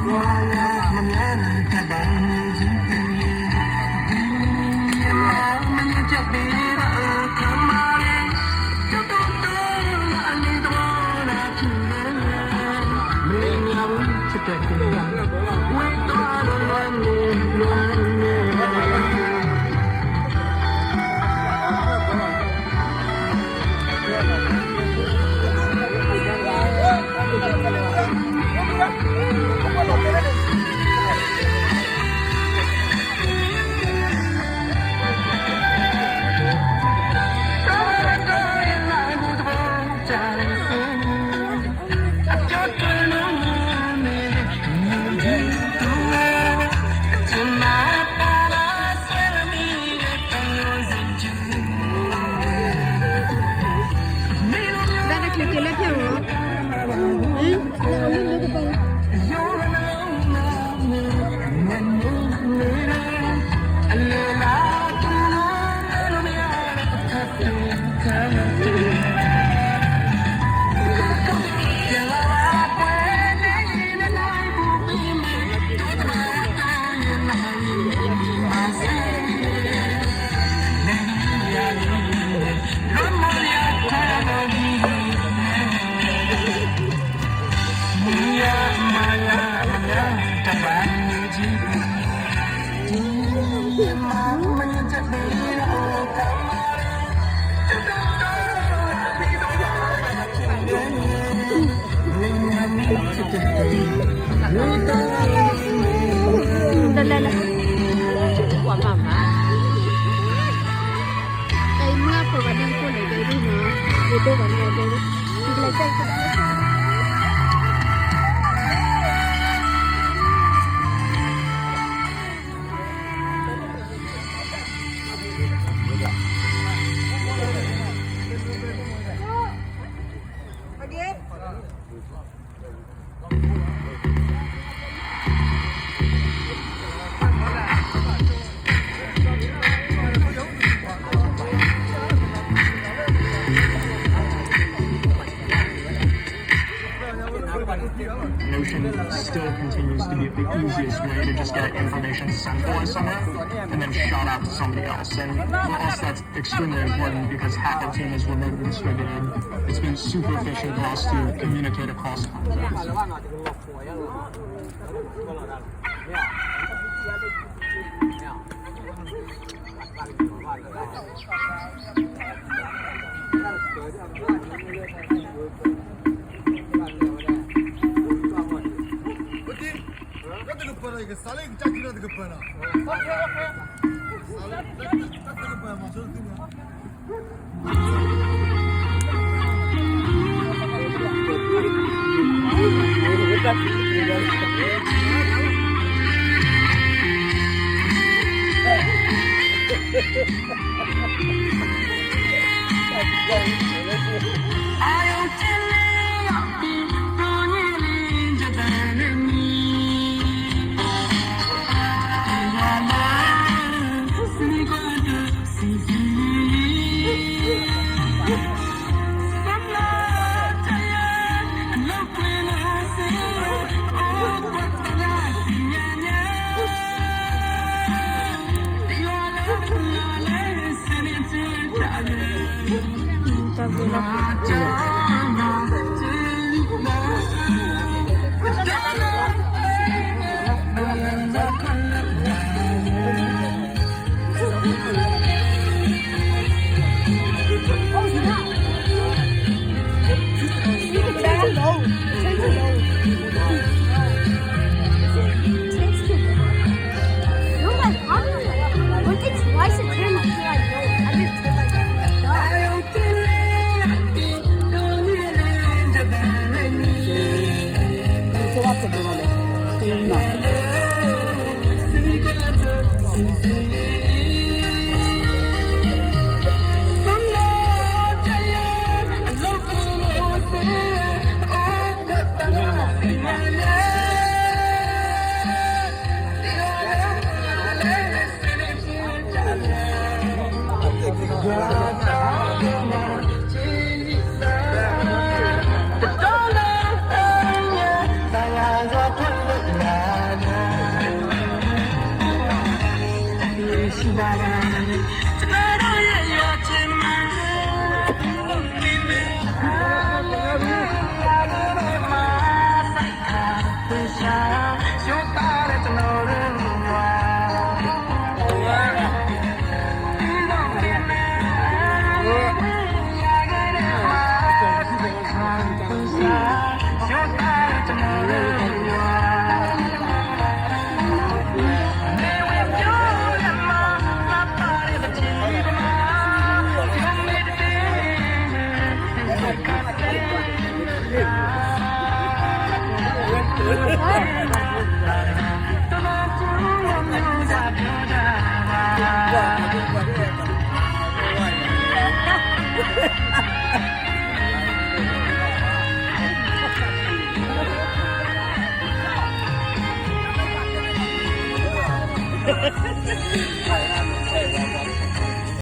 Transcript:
ဘၣ်တၢ်ချၢက့ၤလၢဖျၢၣ်မး, အလၢအလၢကပၤ တလဲၤလၢ ကွၢ်မၤမၤ တၢ်အံၤမုၢ်အဖိဘၣ်ဒ်ဖိန့ၣ် ကဲဒ်နီၤ ယဒိၣ်ဘၣ်န့ၣ် ကဲဒ် ယကလဲၤကဲ Notion still continues to be the easiest way to just get information sent to us somewhere and then shot out to somebody else. And for us, that's extremely important because half our team is remote and distributed. It's been super efficient for us to communicate across continents. တၢ်လၢ Right on.